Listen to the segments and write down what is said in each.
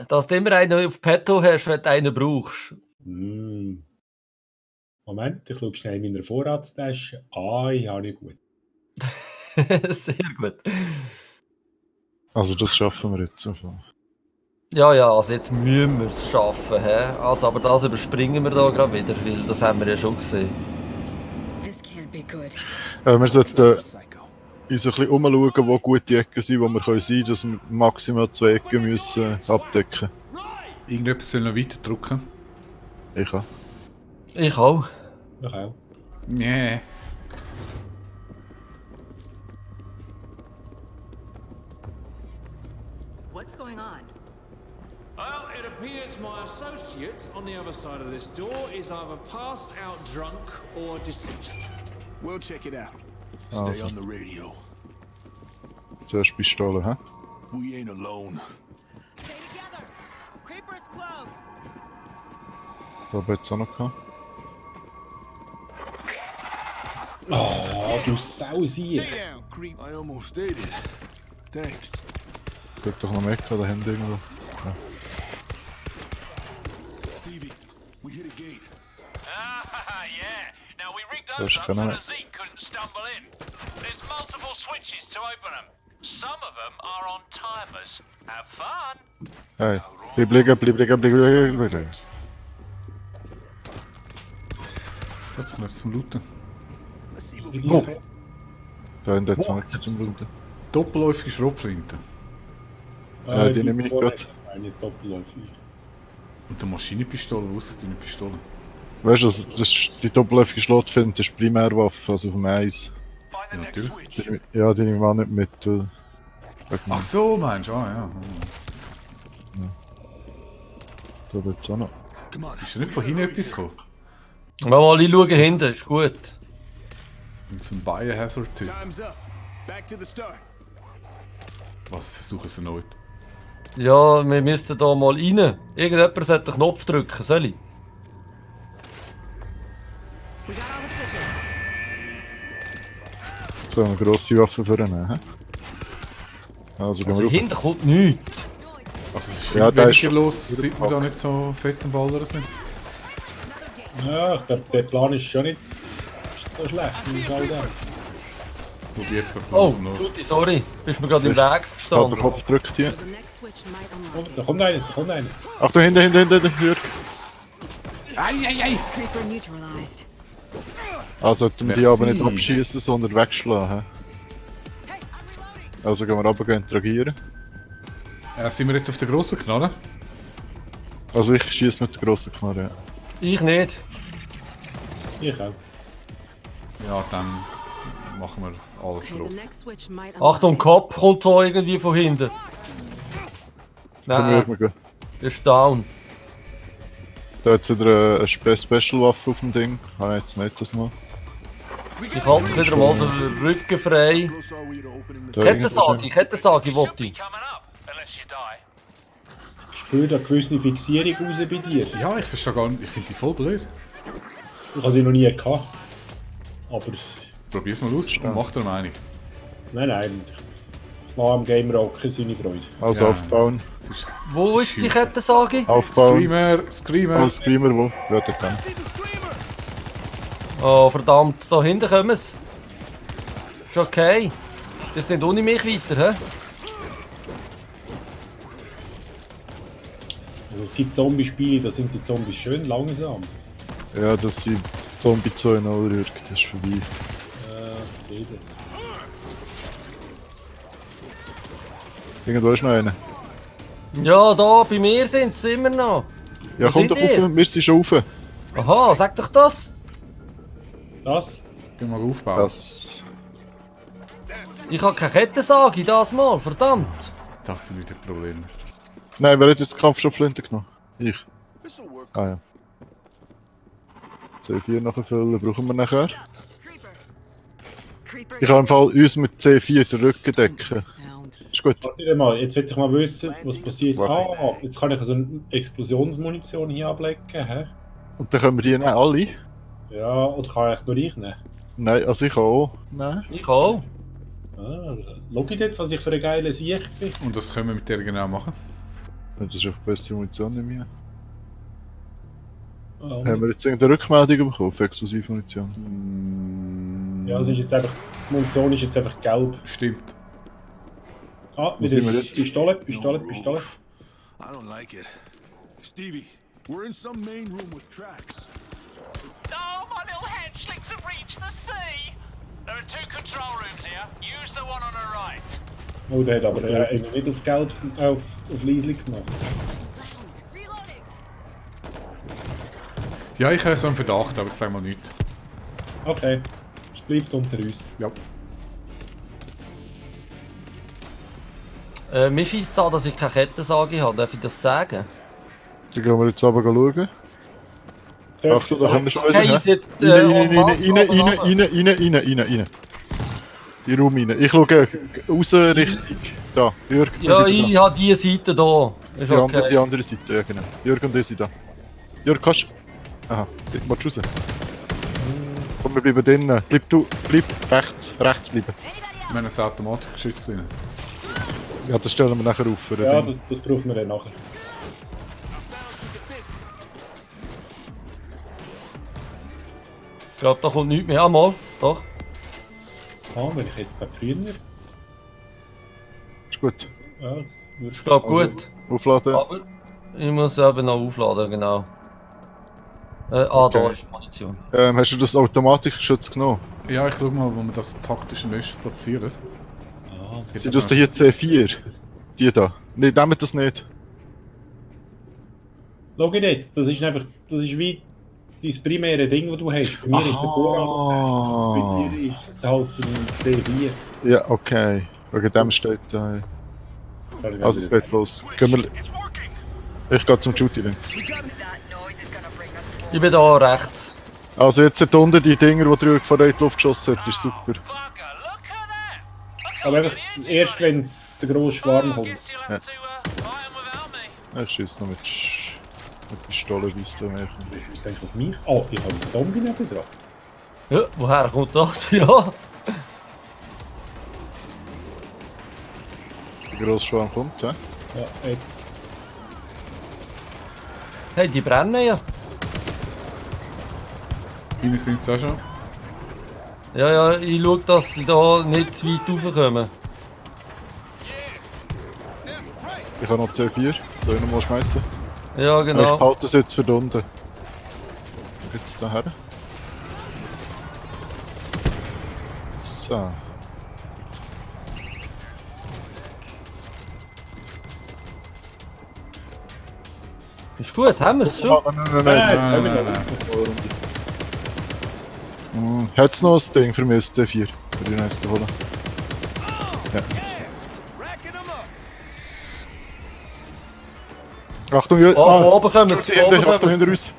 Dass du immer einen auf Petto hast, wenn du einen brauchst. Moment, ich schaue schnell in meiner Vorratstasche. Ja, nicht gut. Sehr gut. Also das schaffen wir jetzt. Ja, also jetzt müssen wir es schaffen. He? Also, aber das überspringen wir da gerade wieder, weil das haben wir ja schon gesehen. Wir sollten uns ein bisschen umschauen, wo gute Ecken sind, wo wir sein können, dass wir maximal 2 Ecken müssen abdecken. Irgendetwas soll noch weiter drücken. Ich auch. Ich auch. Ich auch. Nee. What's going on? Well, it appears my associate on the other side of this door is either passed out drunk or deceased. We'll check it out. Also. Stay on the radio. Zuerst Pistole, hä? We ain't alone. Stay together. Creeper's close. Da haben wir jetzt auch noch gehabt. Du Sausier. Stay down, creep. I almost stayed it. Thanks. Geht doch noch Ecke oder Hände irgendwo. Ja. Stevie, we hit a gate. Yeah. Now we rigged That's those up so kinda- that Zeke couldn't stumble in. There's multiple switches to open them. Some of them are on timers. Have fun. Hey, bleib liegen. Das ist nicht zum Looten. Let's see what we can find. Da hinten hat es noch nichts zum Looten. Doppelläufige Schrotflinte. Die nehme ich gerade. Eine Doppelläufige. Und eine Maschinenpistole, wo ist deine Pistole? Weißt du, das die doppelläufige Schlotflinte ist Primärwaffe, also vom Eis. Find the Ja, next natürlich. switch. Ja, die nehme ich auch nicht mit. Ach so, meinst du? Ja. Da wird es auch noch. Come on. Ist da nicht von hinten etwas gekommen? Mal schauen hinten, ist gut. Und so ein Biohazard-Typ. Time's up. Back to the start. Was, versuchen sie erneut? Ja, wir müssten da mal rein. Irgendjemand sollte den Knopf drücken, soll ich? We got all the switches. So, eine grosse Waffe für ihn. Also gehen Also wir rauf. hinten kommt nichts. Also es ist viel Ja, da ist weniger schon- los, seit wir da nicht so fett am Ballern sind. Ja, ich glaube, der Plan ist schon nicht so schlecht. Im Fall dann. Wobei jetzt geht's Oh, langsam los. Tutti, sorry. Bist mir gerade im Weg Hat der gestanden. Kopf gedrückt hier. The next switch might Oh, unlock. da kommt einer. Achtung, hinten, Jürg. Creeper neutralized. Also sollten wir die Merci. aber nicht abschießen, sondern wegschlagen. Hey, I'm reloading. Also gehen wir runter interagieren. Sind wir jetzt auf der grossen Knarre? Also ich schieße mit der grossen Knarre. Ja. Ich nicht. Ich auch. Ja, dann machen wir alles Okay, the gross. next switch might unlock. Achtung, it. Kopf kommt da irgendwie von hinten. Komm, Nein, wir gehen. ist down. Da hat jetzt wieder eine Special-Waffe auf dem Ding. Habe ich jetzt nicht das mal. Ich halte wieder mal den Rücken frei. Close are we to opening the Da Kettensage, Should wollte be ich. coming up, unless you die. Ich spüre da eine gewisse Fixierung raus bei dir. Ja, ich verstehe gar nicht, ich finde die voll blöd. Ich habe sie noch nie gehabt. Aber Probier's mal aus und mach dir eine Meinung. nein. Ich mache am Game Rocker seine Freude. Also Ja. aufbauen. Es ist Wo ist die Kettensage? Aufbauen. Screamer! Als Screamer, wo? Ja, dort dann. See the screamer. Oh, verdammt, da hinten kommen sie. Ist okay. Die sind ohne mich weiter, hä? Also es gibt Zombie-Spiele, da sind die Zombies schön langsam. Ja, das sind Zombie-Zäune, oder Jürg? Das ist vorbei. Ich sehe das. Irgendwo ist noch einer. Ja, da, bei mir sind sie immer noch. Ja, Wo komm sind doch ihr? rauf, wir sind schon rauf. Aha, sag doch das. Das? Gehen wir aufbauen. Das... Ich habe keine Kettensage, das mal, verdammt. Das sind wieder Probleme. Nein, wer hat jetzt Kampfstoffflinte genommen? Ich. This'll work. Ah ja. C4 nachfüllen brauchen wir nachher. Creeper. Creeper. Ich kann im Fall uns mit C4 den Rücken decken. Sound. Ist gut. Warte mal, jetzt will ich mal wissen, was passiert. Warte. Jetzt kann ich also eine Explosionsmunition hier ablegen, hä? Und dann können wir die nehmen, alle. Ja, oder kann ich nur ich nehmen? Nein, also ich auch. Nein. Ich auch. Schau ich jetzt, was ich für ein geiler Sieg bin. Und was können wir mit der genau machen? Das ist echt bessere Munition nicht mehr. Ah, Haben wir jetzt irgendeine Rückmeldung bekommen auf Explosivmunition? Ja, es ist jetzt einfach, die Munition ist jetzt einfach gelb. Stimmt. Ah, Wo sind wir wieder jetzt? Pistole. I don't like it. Stevie, we're in some main room with tracks. Oh, my little hatchlings have reached the sea! There are 2 control rooms here. Use the one on the right. Oh, der hat aber eben nicht auf gelb, auf Leisli gemacht. Reloading. Ja, ich habe so einen Verdacht, aber ich sage mal nichts. Okay, es bleibt unter uns. Ja. Mir scheisst es an, dass ich keine Kettensage habe. Darf ich das sagen? Dann gehen wir jetzt aber schauen. Achtung, da haben wir schon wieder. Okay, ist jetzt Rein. In den Raum rein. Ich schaue raus Richtung. Da, Jörg. Ja, ich habe diese Seite hier. Ist Die andere, okay. die andere Seite, ja genau. Jörg und ihr sind da. Jörg, kannst du... Aha, willst du raus? Komm, wir bleiben drinnen. Bleib rechts bleiben. Wir haben ein Automatikgeschütz drin. Ja, das stellen wir nachher auf. Für den Ja, Ding. das brauchen wir dann nachher. Ich glaube, da kommt nichts mehr. Ah, mal. Doch. Ah, wenn ich jetzt gerade früher... Ist gut. Ja, Ich glaube, gut. Aufladen. Aber ich muss eben noch aufladen, genau. Da Okay. ist die Munition. Hast du das Automatikgeschütz genommen? Ja, ich schau mal, wo wir das taktisch am besten platzieren. Sind das hier C4? Die da? Nein, nehmen das nicht. Schau jetzt, das ist einfach... Das ist wie dein primäre Ding, das du hast. Bei mir ist es ein Vorrat. Bei dir ist es halt ein D4. Ja, okay. Wegen dem steht da. Also es geht los. Gehen wir... Ich gehe zum Shooty links. Ich bin da rechts. Also jetzt sind unten die Dinger, die drüber vor der Luft geschossen hat, ist super. Bugger, look at that! Aber einfach erst, wenn es der grosse Schwarm kommt. Guess you'll have to fight 'em without me. Ich schieße noch mit Pistole, wie es da mehr kommt. Du schießt eigentlich auf mich. Oh, ich habe einen Zombie neben dran. Ja, woher kommt das? Ja. Der grosse Schwarm kommt, ja? Ja, jetzt. Hey, die brennen ja. Deine sind es auch schon. Ja, ich schaue, dass sie da nicht zu weit raufkommen. Ich habe noch C4. Soll ich noch mal schmeißen? Ja, Ich genau. behalte das jetzt für da unten. Jetzt daher. So. Ist gut, haben wir es schon? Nein. Jetzt können wir nein, noch. Hat es noch ein Ding für mich, das C4? Würde ich noch eins holen. Ja, jetzt. Achtung, Jörg! Oh, von oben kommen sie. Von oben Achtung, kommen hinter sie. uns!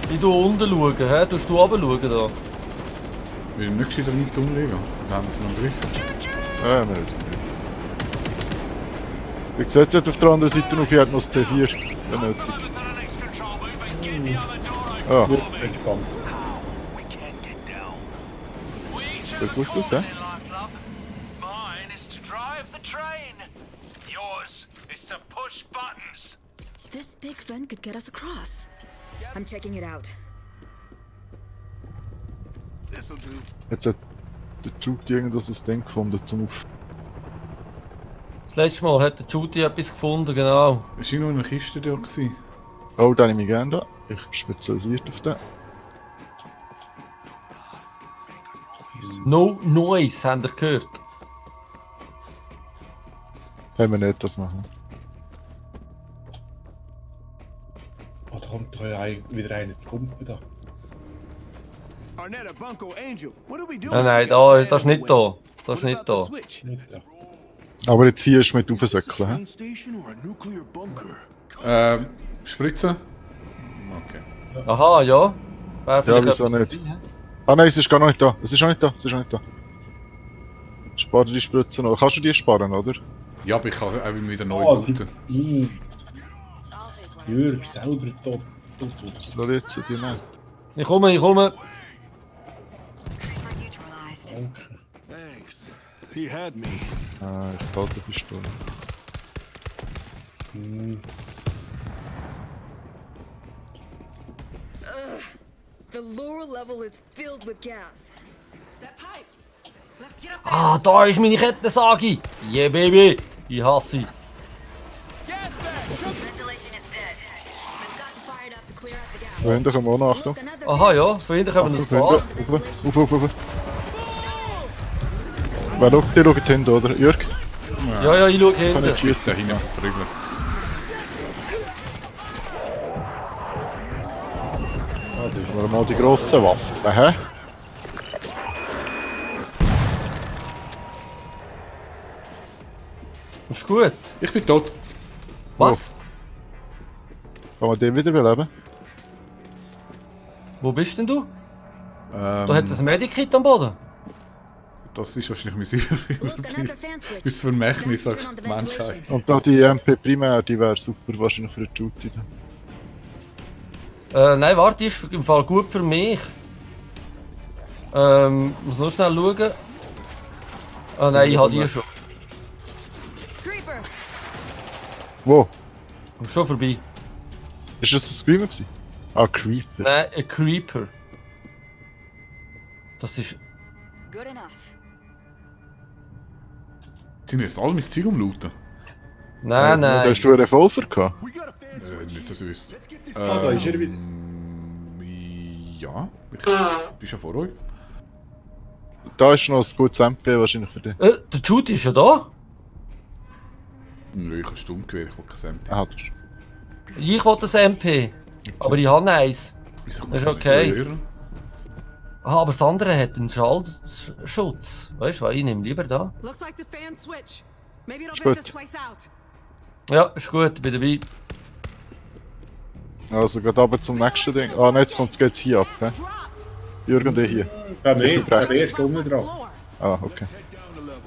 Ich tue unten schauen, hä? Tust du oben schauen da? Wir nicht gescheiter nicht umlegen. Dann haben wir es noch im Griff. Ja, wir haben es im Griff. Wie gesagt, sie hat auf der anderen Seite auf, ich hat noch das C4 benötigt. To the next control room and keep the other door open. Ah, Wird entspannt. We can't get down. We each Sieht have gut a aus, goal hä? in life, love. Mine is to drive the train. Yours is to push buttons. This big vent could get us across. I'm checking it out. This'll do. jetzt hat der Jude irgendwas ein Ding gefunden zum Auf. Das letzte Mal hat der Judy etwas gefunden, genau. Ist noch in einer Kiste da gewesen? Oh, den nehme ich gerne da. Ich bin spezialisiert auf den. No Noise, habt ihr gehört? Haben wir nicht das machen. Oh, da kommt doch wieder einer zu Kumpen da. Arnetta, Bunko, Angel, what are we doing? Nein, das ist nicht da. Das ist nicht da. Nicht da. Aber jetzt hier ist mit aufsäckeln, hä? Train station or a nuclear bunker? Spritzen? Okay. Aha, ja. Wäre Ja, vielleicht wieso etwas nicht? dabei, hä? Ah nein, es ist gar noch nicht da. Es ist noch nicht da. Es ist noch nicht da. Spar die Spritzen noch. Kannst du die sparen, oder? Ja, aber ich kann auch wieder neu Oh, bluten. die... I'll take what Jürg, selber tot. Was soll ich jetzt die nehmen? Ich komme. Creeper neutralized. Danke. Thanks. He had me. Ah, ich behalte die Pistole. The lower level is filled with gas. That pipe. Let's get up. Ah, da ist meine Kettensage. Yeah, Baby. Ich hasse sie. Ventilation is dead. I've got to fire it up to clear out the gas. Da hinten kommen wir auch noch, Achtung. Look, another Aha, ja. Von hinten kommen ein Hinten, paar. auf. Wer schaut, die schaut hinten, oder? Jörg? Ja, ich schau Kann ich hinten. Ist schiessen? ja hinten verprügelt. Oder mal die grossen Waffen, hä? Ist gut. Ich bin tot. Was? Kann man den wiederbeleben? Wo bist denn du? Ähm, Da hat es ein Medikit am Boden. Das ist wahrscheinlich mein Look, another Überbeweis. fan switch. Das Vermächtnis Let's auf turn on the die Menschheit. ventilation. Und da die MP Primär, die wäre super wahrscheinlich für den Shooting. Nein, warte, die ist im Fall gut für mich. Muss nur schnell schauen. Ah nein, ich habe die schon. Creeper. Wo? Schon vorbei. Ist das ein Screamer gewesen? Ah, Creeper. Nein, ein Creeper. Das ist... Good enough. Sind jetzt alle mein Zeug umlooten? Nein, Da nein. hast du einen Revolver gehabt? We got a fan switch. Nicht, dass ich wüsste. Let's get this Ah, da ist er wieder. Ja, ich bin schon vor euch. Da ist noch ein gutes MP wahrscheinlich für dich. Der Judy ist ja da. Nö, ich habe stumm gewählt, ich will kein MP. Ah, das ist... Ich will das MP. Aber ich habe eins. Wieso Ist das okay. hören? Ah, aber das andere hat einen Schallschutz. Weißt du, ich nehme lieber da. Looks like the fan switch. Maybe it'll Ist vent gut. this place out. Ja, ist gut, ich bin dabei. Also, geht aber zum nächsten Ding. Ah, nein, jetzt geht's hier ab, hä? Dropped. Jürgen, der hier. Da mehr, Ich bin da rechts. mehr Stunden drauf. Floor. Ah, okay. Head down a level.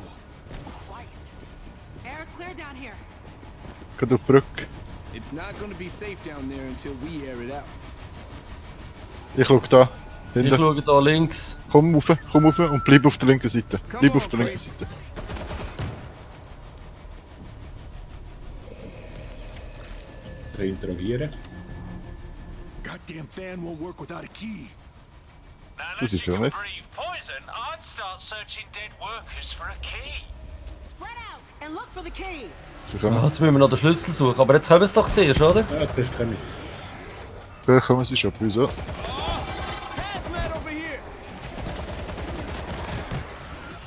Air's clear down here. Geht auf die Brücke. It's not gonna be safe down there until we air it out. Ich schau da. Ich Hinten. schaue da links. Komm rauf und bleib auf der linken Seite. Bleib auf der linken Seite. Reinterrogieren. Goddamn fan won't work without a key. Now, Das unless ist you ja can nicht. breathe poison, I'd start searching dead workers for a key. Spread out and look for the key. Sie Ah, kommen. jetzt müssen wir noch den Schlüssel suchen. Aber jetzt kommen sie doch zuerst, oder? Ja, zuerst kommen jetzt. Da kommen sie schon. Wieso? Hazmat over here!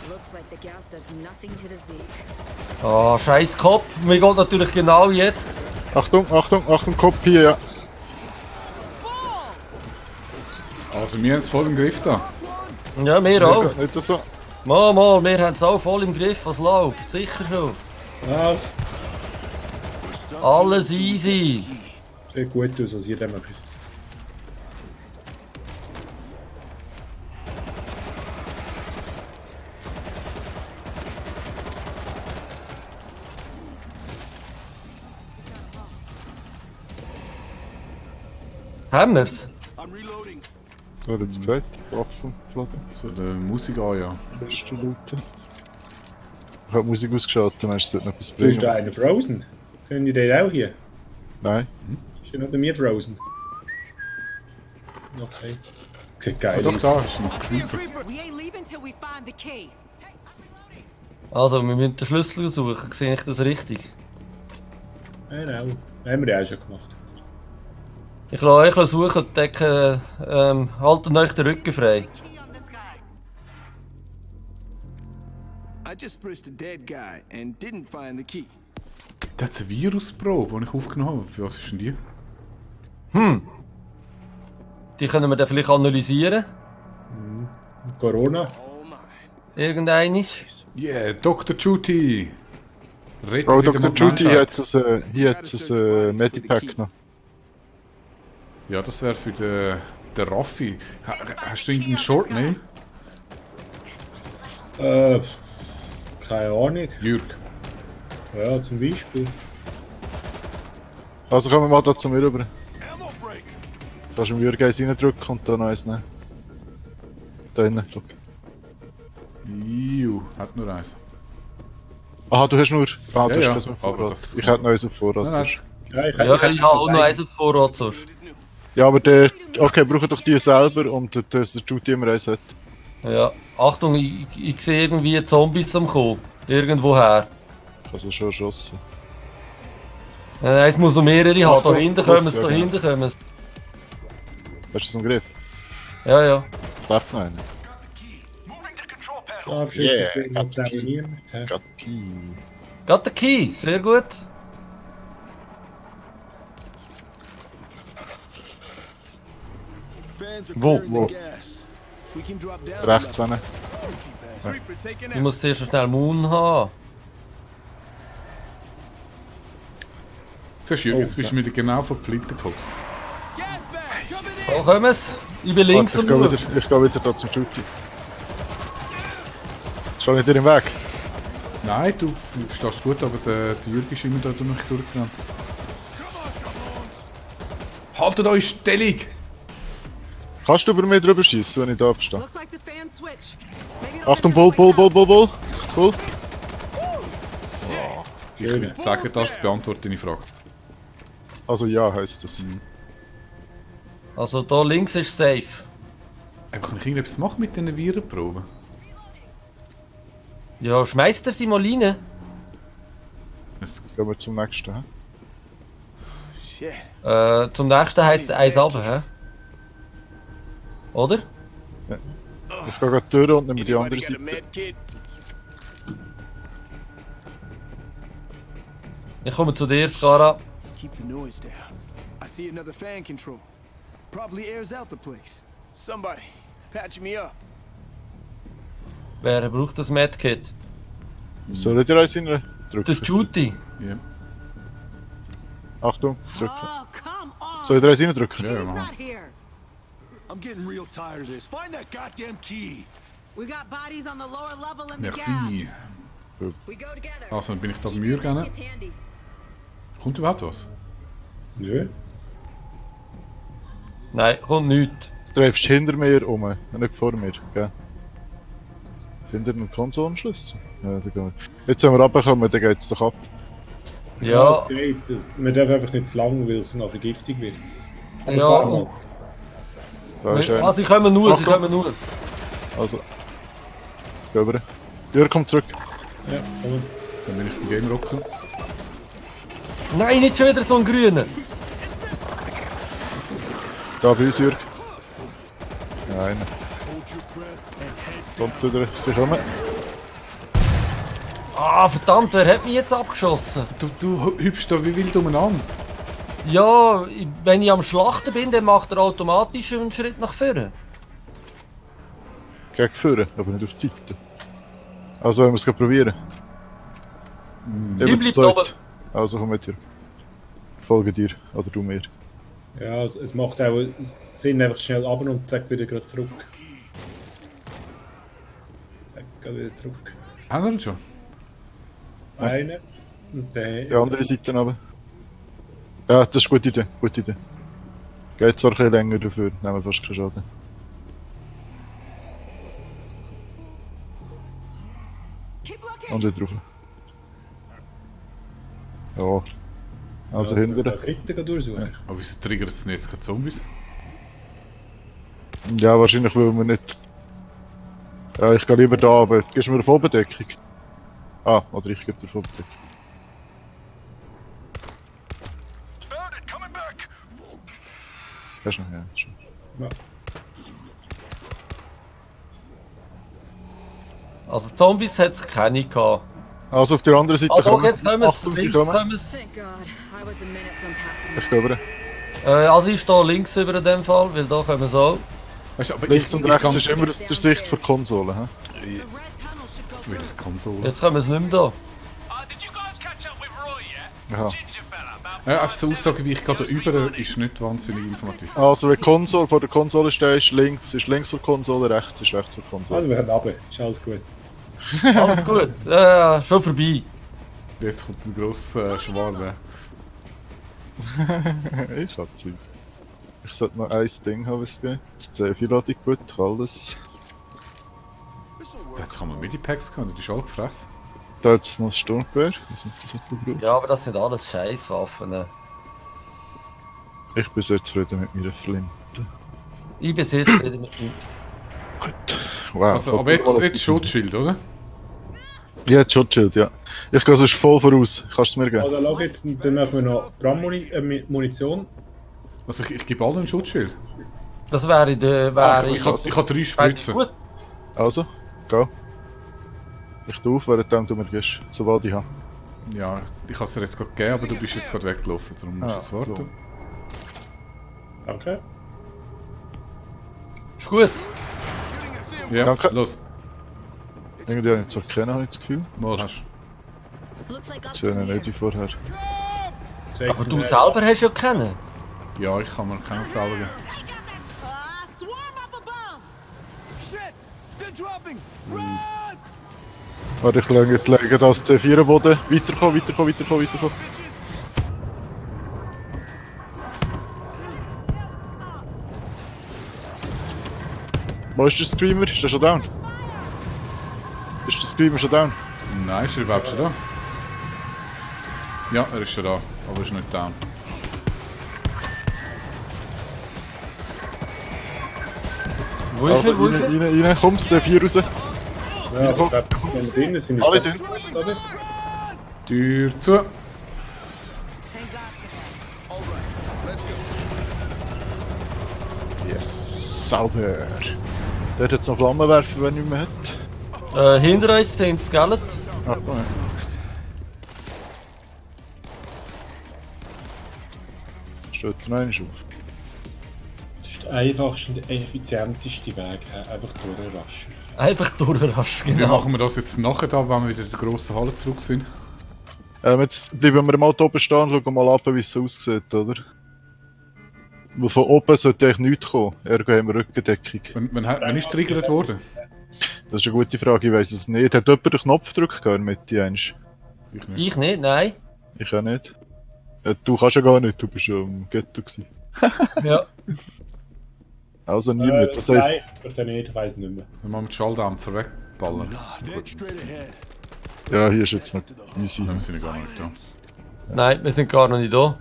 Looks like the gas does nothing to the Zeke. Ah, scheiß Kopf. Mir geht natürlich genau jetzt. Achtung, Achtung, Achtung, Kopf hier, ja. Also wir haben es voll im Griff da. Ja, wir auch. Nicht so. Mal, wir haben es auch voll im Griff, was läuft. Sicher schon. Was? Alles easy. Sieht gut aus, was ihr da macht. Haben wir's? I'm reloading. Wer hat jetzt gesagt? Waffen, Flagge. So, die Musik an, ja. Letzte Looten. Ich habe die Musik ausgeschaltet, meinst du, es sollte noch etwas Du bist bringen? da einer Frozen. Sehen die den auch hier? Nein. Ist ja noch bei mir Frozen. Okay. Sieht geil Doch, aus. da ist ein See a Creeper. creeper. We ain't leaving till we find the key. Also, wir müssen den Schlüssel suchen. Sehe ich das richtig? Genau. Haben wir ja auch schon gemacht. Ich lasse suchen und decke, halten euch den Rücken frei. Key on this guy. I just frisked a dead guy and didn't find the key. Da hat es eine Virusprobe, die ich aufgenommen habe. Für was ist denn die? Die können wir dann vielleicht analysieren. Corona. Oh my. Irgendeinisch. Yeah, Dr. Judy! Rettet Bro, wieder Dr. mal die Judy, hier Menschheit. hat es ein Medipack noch. Ja, das wäre für den Raffi. Hast du irgendeinen Shortname? Keine Ahnung. Jürg. Ja, zum Beispiel. Also kommen wir mal da zu mir rüber. Ammo break. Kannst du im Jürgen eins reindrücken und dann noch eins nehmen. Da innen, schau. Hat nur eins. Aha, du hast nur... Ah, du Ja, ja, hast keins auf aber Vorrat. das- Ich hätte noch eins auf Vorrat. Nein, sonst. Ja, ich Ja, ich habe auch noch eins auf Vorrat sonst. Ja, aber der... Okay, brauchen doch die selber und dass der Judy immer eins hat. Ja. Achtung, ich sehe irgendwie Zombies am Kommen. Irgendwoher. Ich habe sie schon erschossen. Nein, es muss noch mehrere haben. Da Achtung, hinten kommen Kuss, sie, ja, da genau. hinten kommen sie. Hast du es im Griff? Ja, ja. Lebt noch einer? Moving to control panel. Schlafschütze Yeah, bringt got noch the key. niemand. hä? Got the key. Got the key, sehr gut. Fans are Wo? clearing the gas. We can drop down. Rechts hin. Reaper taken Ich out. muss zuerst schnell Moon haben. Siehst du, Jürgen, jetzt bist du wieder genau vor die Flinte gehopst. Gas bag coming in. Da kommen sie. Ich bin links Warte, am ich geh wieder da zum Judy. Steh nicht dir im Weg. Nein, du stehst gut, aber der Jürgen ist immer da durch durchgerannt. Haltet euch Stellung! Kannst du über mich drüber schießen, wenn ich da stehe? Looks like the fan switch. Maybe it'll Achtung, get us Bull, a Bull, way Bull, out. Bull, Bull. Cool. Ich würde sagen, das beantwortet deine Frage. Also ja, heisst das. Also da links ist safe. Aber kann ich irgendetwas machen mit diesen Virenproben? Ja, schmeißt er sie mal rein? Jetzt gehen wir zum nächsten. Hä? Shit. Zum nächsten heisst es eins runter, hä? Oder? Ich gehe gerade durch und nehme die Anybody andere got a Seite. med kit? Ich komme zu dir, Skara. Keep the noise down. I see another fan control. Probably airs out the place. Somebody, patch me up. Wer braucht das Medkit? Soll ich dir eins Der drücken? Judy. Ja. Achtung, drücken. Oh, come on. Soll ich dir eins reindrücken? Ja, He's mach. not here. I'm getting real tired of this. Find that goddamn key. We got bodies on the lower level in the Merci. gas. We go together. Also, dann bin ich da Keep beim your Jürgen. medkits handy. Kommt überhaupt was? Nö. Nein, kommt nichts. Du drehst hinter mir um, nicht vor mir, gell? Hinter den Konsolenschlüssel? Ja, da gehen wir. Jetzt, wenn wir runterkommen, dann geht's doch ab. Ja, Es geht. Man darf einfach nicht zu lang, weil es nachher giftig wird. Aber ja. warte mal. Da ist einer. Ah, sie kommen nur, sie Achtung. kommen nur. Also. Geh rüber. Jörg, komm zurück. Ja, komm. Dann bin ich beim Game Rocker. Nein, nicht schon wieder so ein grüner. Da bei uns, Jörg. Ja, einer. Hold your breath and head Kommt wieder. Sie kommen. Ah, verdammt, wer hat mich jetzt abgeschossen? Du hüpfst da wie wild umeinander. Ja, wenn ich am Schlachten bin, dann macht er automatisch einen Schritt nach vorne. Gegen vorne, aber nicht auf die Seite. Also, wenn wir es probieren. Ich bleib da oben. Also, komm mit, Jörg. Ich folge dir. Oder du mir. Ja, es macht auch Sinn, einfach schnell runter und zack, wieder gerade zurück. Zack, gerade wieder zurück. Haben wir ihn schon? Eine. Und dann... Die andere Seite aber. Ja, das ist eine gute Idee. Gute Idee. Geht zwar ein bisschen länger dafür, nehmen wir fast keinen Schaden. Keep looking. Und wieder drauf. Ja. Also Ja, hinterher. den dritten durchsuchen. Aber wieso triggert es denn jetzt gerade Zombies? Ja, wahrscheinlich will man nicht. Ja, ich gehe lieber da, aber gibst du mir eine Vollbedeckung? Ah, oder ich gebe dir Vollbedeckung. Bandit coming back. Hast du noch? Ja, schon. Ja. Also Zombies hat es keine gehabt. Also auf der anderen Seite Ah doch, kommen. jetzt kommen sie. Achtung, sie Links kommen. kommen sie. Thank God. I was a minute from passing Ich gehe rüber. Also ich stehe links über in dem Fall, weil da kommen sie auch. Weißt du, aber Links und rechts kann- ist immer aus der Sicht der Konsole. Hä? The red tunnel should go through. Welche Konsole? Jetzt kommen sie nicht mehr da. Did you guys catch up with Roy yet? Aha. Ginger fella, about Ja, einfach so Aussagen wie ich gerade da über ist nicht wahnsinnig informativ. Also wenn die Konsole vor der Konsole steht, ist links vor der Konsole, rechts ist rechts vor der Konsole. Also wir können runter. Ist alles gut. Alles gut. Ja, schon vorbei. Jetzt kommt ein grosser Schwarm. Ich hab Zeug. Ich sollte noch ein Ding haben, was geht. Das C4-Ladung gut, alles. Jetzt kann man Medipacks gehen, die ist alle gefressen. Da hat es noch ein Sturmgewehr. Was ist das nicht? Ja, aber das sind alles Scheißwaffen. Ich bin sehr zufrieden mit meiner Flinte. Ich besitze wieder mit dem. Gut. Wow. Also, aber jetzt Schutzschild, oder? Ja, jetzt Schutzschild, ja. Ich gehe sonst voll voraus. Kannst du es mir geben? Also schau jetzt, dann machen wir noch Brandmunition. Also ich gebe allen ein Schutzschild. Das wäre der. Ich habe 3 Spritzen. Gut. Also, geh. Ich tue auf, während du mir gehst, sobald ich habe. Ja, ich habe es dir jetzt gerade gegeben, aber du bist jetzt gerade weggelaufen, darum musst du jetzt warten. so. Danke. Ist gut. Ja, Danke. los. Irgendwie habe ich nicht so erkennen, habe ich das Gefühl. Mal hast Looks like Das ist ja nicht wie vorher. Aber du selber hast ja kennen. du. Ja, ich kann mir keinen selber geben. Swarm up above! Shit! They're dropping! Run! Warte, ich lege das C4 am Boden. Weiterkommen, weiterkommen. Wo ist der Screamer? Ist der schon down? Ist der Screamer schon down? Nein, ist er überhaupt schon da? Ja, er ist schon da, aber er ist nicht down. Wo ist Also er? Wo ist er? rein, komm, das C4 raus. Ja, aber wenn wir drinnen sind, ist Alle das drin. gut, oder? Tür zu. Thank God for that. Alright, let's go. Yes, sauber. Der hat jetzt noch Flammenwerfer, wenn nicht mehr hat. Hinter uns sind Skelett. Ach, nein. Steht er noch einmal auf? Das ist der einfachste und effizienteste Weg, einfach durchraschen. Einfach durchraschen, Wie genau. machen wir das jetzt nachher da, wenn wir wieder in der grossen Halle zurück sind? Jetzt bleiben wir mal da oben stehen und schauen mal ab, wie es so aussieht, oder? Weil von oben sollte eigentlich nichts kommen, ergo haben wir Rückendeckung. Wenn ist triggert worden? Das ist eine gute Frage, ich weiss es nicht. Hat jemand den Knopfdruck gehabt in der Mitte einst? Ich nicht. Ich nicht, nein. Ich auch nicht. Du kannst ja gar nicht, du bist ja im Ghetto gewesen. Ja. Also niemand, das heisst... Nein, oder nicht, ich weiss nicht mehr. Dann machen wir die Schalldämpfer wegballern. Dead straight ahead. Ja, hier ist jetzt noch easy. Nein, wir sind gar nicht da. Nein, wir sind gar noch nicht da.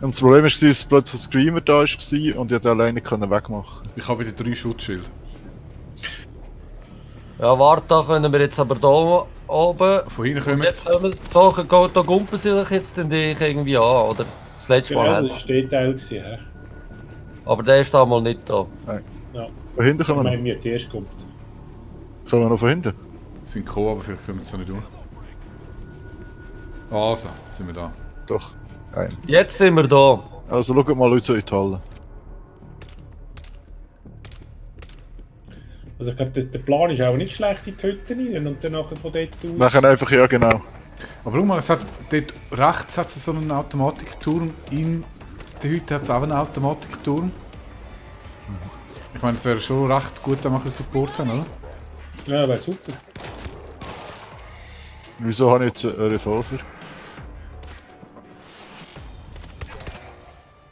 Und das Problem war, dass plötzlich ein Screamer da war und ich den alleine wegmachen. Ich habe wieder 3 Schutzschilde. Ja, warte, da können wir jetzt aber da oben. Von hinten Und kommen jetzt jetzt. können wir, da gumpen sie sich jetzt den dich irgendwie an, oder? Das letzte Genau, Mal das hat. war Detail gewesen, hä? Aber der ist da mal nicht da. Ja. Von hinten Ich kommen wir meine, mir zuerst kommt. noch. Kommen wir noch von hinten? Sind gekommen, aber vielleicht können wir es so nicht durch. Also, jetzt sind wir da. Doch. Nein. Jetzt sind wir da. Also schaut mal Leute in die Halle. Also ich glaube, der Plan ist auch nicht schlecht in die Hütte rein und dann nachher von dort aus... Machen einfach, ja genau. Aber schau mal, es hat dort rechts hat es so einen Automatikturm. In der Hütte hat es auch einen Automatikturm. Ich meine, es wäre schon recht gut, wenn wir ein bisschen Support haben, oder? Ja, wäre super. Wieso habe ich jetzt einen Revolver?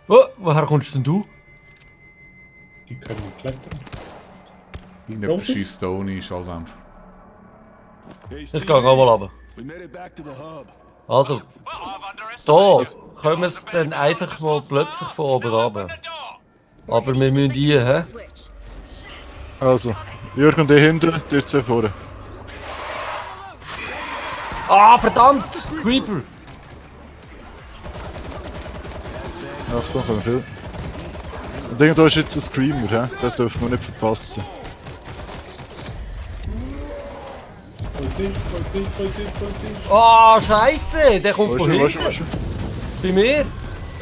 Oh, woher kommst denn du? Die können klettern. Irgendjemand Profi? schießt da ohne Schalldämpfer. Hey, Ich Steve, gehe auch mal runter. we made it back to the hub. Also, Well, I've da underestimated können wir es dann einfach mal plötzlich von oben runter. the door. Aber wir müssen hier, hä? Switch. Also, Jürgen und ich hinten, dir zwei vorne. Ah, verdammt! Creeper! Achtung, kommen viel. Und irgendwo ist jetzt ein Screamer, hä? Das dürfen wir nicht verpassen. Polizist. Ah, Scheiße! Der kommt Wo von ist er, wo hinten. ist er? Bei mir?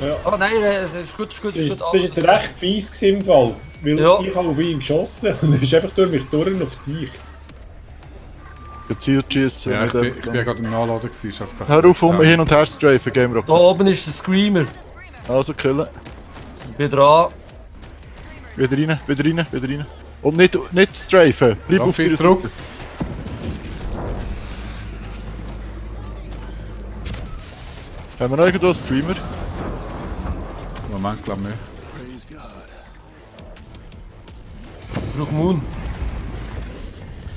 Ja. Oh nein, das ist gut, ist gut, Das ist ist, gut. das ist jetzt recht fies gewesen im Fall. Weil Ja. ich habe auf ihn geschossen und er ist einfach durch mich durch auf dich. Gezielt schießen. Ja, nicht ich einfach bin ja gerade im Nachladen gewesen. Ich dachte, Hör auf, um hin und her zu strafen, Gamer Da Rock. oben ist der Screamer. Also, killen. Ich bin dran. Wieder rein, wieder rein, wieder rein. Und nicht strafen. Bleib auf Raffi, dir zurück. Seite. Haben wir noch irgendwo einen Streamer? Moment, glaube ich. Praise God. Ich brauche Moon.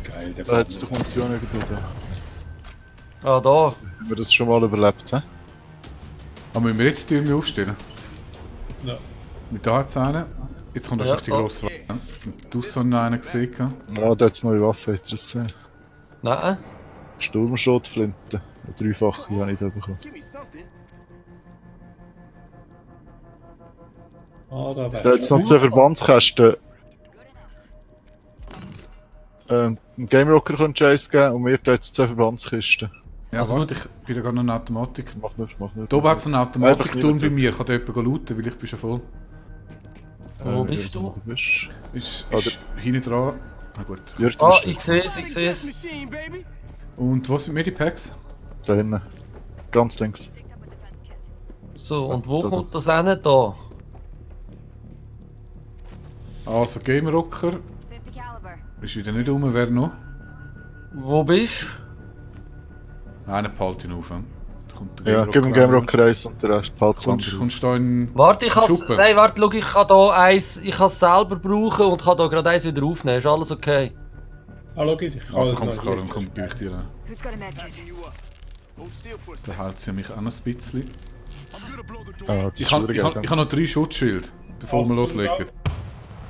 Geil, der Da hat es doch Munition irgendwo da. Ah, da. Haben wir das schon mal überlebt, hä? Aber müssen wir jetzt die Türme aufstellen? Ja. Mit da jetzt einen. Jetzt kommt einfach die da. grosse Wand. Du hast noch einen gesehen. Ja, da hat es neue Waffen, habt ihr das gesehen? Nein. Sturmschrotflinte. Eine dreifache habe ich da bekommen. Give me something. Ah, da Da hat es noch 2 Verbandskästen. Ein Game Rocker könnte Chase geben und mir da jetzt 2 Verbandskisten. Ja, warte, ich bin da gerade noch in Automatik. Mach nicht, mach nicht. Da oben hat es einen Einfach Automatikturm nicht bei mir. Ich kann da jemanden looten, weil ich bin schon voll. Wo bist du? Ist Ah, hinten dran. Na gut. Jürgen Ah, ist ich sehe es, ich sehe es. Machine, baby. Und wo sind Medipacks? da hinten. Ganz links. So, und wo Da. kommt das hin? Da. Also Game Rocker. 50 caliber. Ist wieder nicht rum, wer noch? Wo bist Einen behalte ich auf. Da kommt der Ja, gib ihm Game Rocker 1 und der Rest behalt's Kommst andere. du da in... Warte, ich kann's. Super. Nein, warte, schau, ich kann da eins. Ich kann es selber brauchen und kann da gerade eins wieder aufnehmen. Ist alles okay? Ah, schau, ich kann Also das kommst noch du gerade nicht. und kommt gleich dir an. Who's got a medkit? Patching you up. Hold still for a Da second. hält sie mich auch noch ein bisschen. I'm gonna blow the door. Ah, das Ich ist habe wieder Geld. ich noch 3 Schutzschilde, bevor wir loslegen.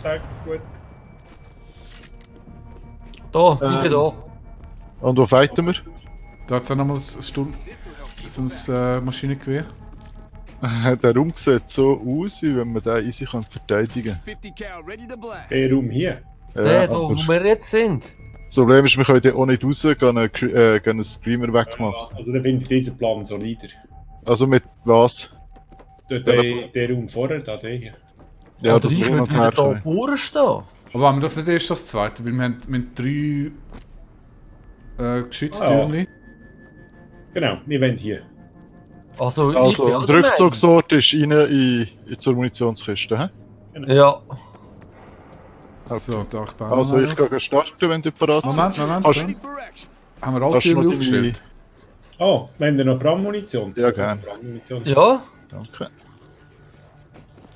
Zack, gut. Da, ich bin da. Und wo fighten wir? Da hat es auch noch mal so ein Maschinengewehr. Der Raum sieht so aus, wie wenn man den easy verteidigen kann. 50 cal, ready to blast. Der Raum hier. Der, da, wo aber wir jetzt sind. das Problem ist, wir können dort auch nicht raus, gehen einen Screamer wegmachen. Also, dann finde ich diesen Plan solider. Also mit was? Der Raum vorher, da, der hier. Ja, Oder das ich wir würde noch wieder her da können. vorne stehen. Aber haben wir das nicht erst das zweite? Weil wir haben 3 Geschütztürmchen. Genau, wir wollen hier. Also, ich Also, bin auch der der Rückzugsort ist rein in zur Munitionskiste, hä? Meinung. Ja. So, da ich baue Also, noch ich auf. gehe starten, wenn du bereit bist. Moment. Hast- Ready for action. Haben wir alle Hast du Türme noch deine- aufgestellt? Oh, wenn ihr noch Bram-Munition? Ja, gerne. Bram-Munition. Ja? Danke.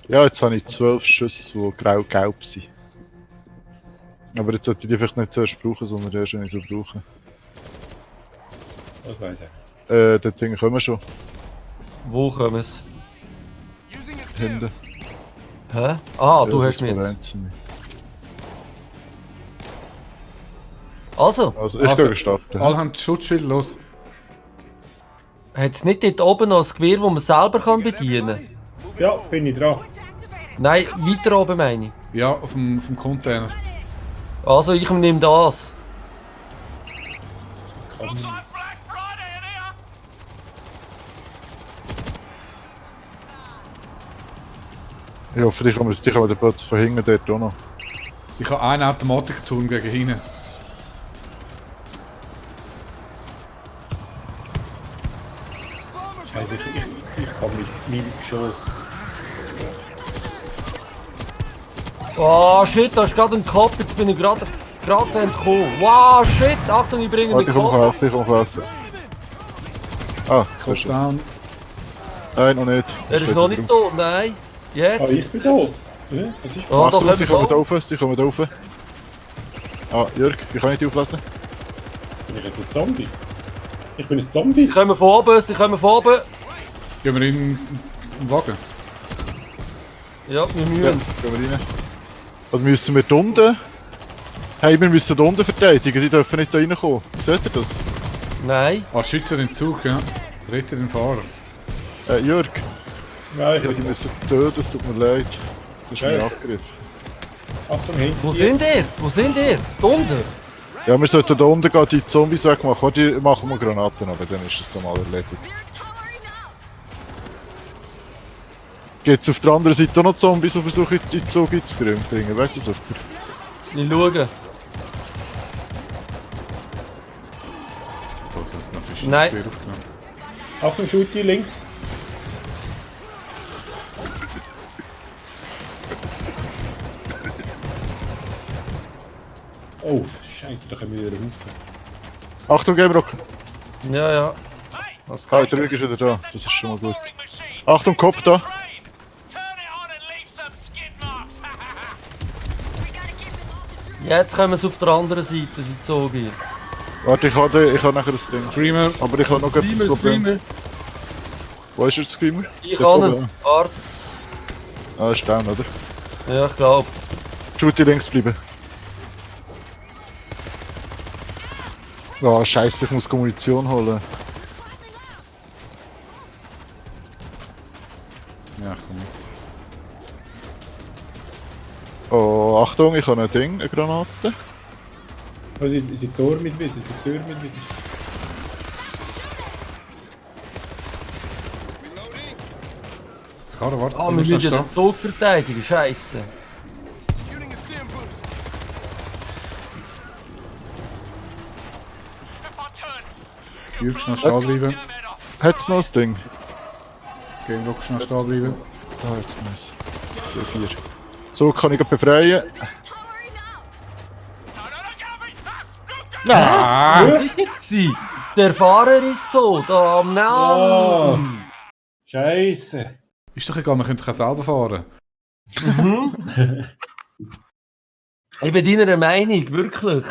Ja, jetzt habe ich 12 Schüsse, die grau-gelb sind. Aber jetzt sollte ich die vielleicht nicht zuerst brauchen, sondern erst, wenn ich sie brauche. Das weiß ich. Dort hinten kommen wir schon. Wo kommen sie? Using a stim. Hinten. Hä? Ah, du Das hast ist mich jetzt. einzeln. Also, Also, ich Also, gehe starten. Alle haben die Schutzschilde los. hat es nicht dort oben noch ein Gewehr, das man selber kann bedienen kann? Ja, bin ich dran. Nein, weiter oben meine ich. Ja, auf dem Container. Also, ich nehme das. Looks like Black Friday in here. Ich hoffe, die kommen den Platz von hinten dort auch noch. Ich habe einen Automatikturm gegen hinten. Also, ich kann mit meinem Geschoss. Oh shit, da ist gerade ein Kopf, jetzt bin ich gerade entkommen. Wow, shit, Achtung, ich bringe Ah, den ich komme Kopf. helfen, ich komme helfen. Ah, sehr schön. Down. Nein, noch nicht. Er ist noch nicht tot, nein. Ah, Jetzt? ich bin tot. Ja, was ist Oh, da Achtung, sie kommen kommt da er. rauf, sie kommen da rauf. Ah, Jörg, ich kann nicht auflesen. Bin ich jetzt ein Zombie? Ich bin ein Sie Zombie? kommen von oben, sie kommen von oben. Gehen wir in den Wagen. Ja, wir Ja, müssen. gehen wir rein. Oder müssen wir da unten? Hey, wir müssen da unten verteidigen, die dürfen nicht da reinkommen. Seht ihr das? Nein. Ah, schütze den Zug, ja. Rette den Fahrer. Jörg, Ja, ich ja, die bin müssen töten, es tut mir leid. Das ist mein Ja. Angriff. Achtung, hinten. Wo sind ihr? Wo sind ihr? Unten? Ja, wir sollten da unten gehen, die Zombies wegmachen. Warte, die machen wir Granaten, aber dann ist das dann mal erledigt. They're towering up. Gibt es auf der anderen Seite auch noch Zombies, die versuchen, in den Zug einzudringen? Weißt du, super. Ich schaue. Da sind noch verschiedene Nein. Gewehr aufgenommen. Achtung, Schutti, links. Oh, scheiße, da kommen wieder rauf. Achtung, Game Rock! Ja, ja. Hey, Was Ah, geht? der Rück ist wieder da. Das ist schon mal gut. Achtung, Kopf da. Turn it on and leave some skid marks. Jetzt kommen sie auf der anderen Seite, die Zogi. Warte, ich habe nachher das Ding. Screamer. Aber ich habe noch etwas Problem. Wo ist der Screamer? Ich Der kann oben. ihn. Warte. Ah, ist down, oder? Ja, ich glaube. Shooty links bleiben. Ah, scheiße, ich muss Munition holen. Ja, komm. Oh, Achtung, ich habe ein Ding, eine Granate. Oh, sie Tor mit wieder, sie Tür mit wieder. Skara, warte. Ah, du wir musst müssen da ja stehen. den Zug verteidigen, Scheiße. Shooting a stim boost. If I turn, Jürg, schnell stehen bleiben. Hat's noch ein Ding? Geh, Rock, schnell stehen bleiben. Ah, jetzt nice. C4. So kann ich befreien. Ah! Was war jetzt gewesen? Der Fahrer ist tot, am Oh, Namen. Scheiße. Ist doch egal, wir können doch auch selber fahren. Ich bin deiner Meinung, wirklich.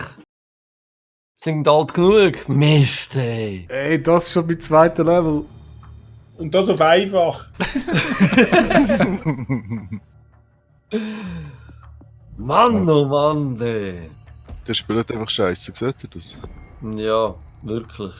Sind alt genug. Mist, ey. Ey, das ist schon mein zweiter Level. Und das auf einfach. Mann, oh Mann, ey. Der spielt einfach scheiße, seht ihr das? Ja, wirklich.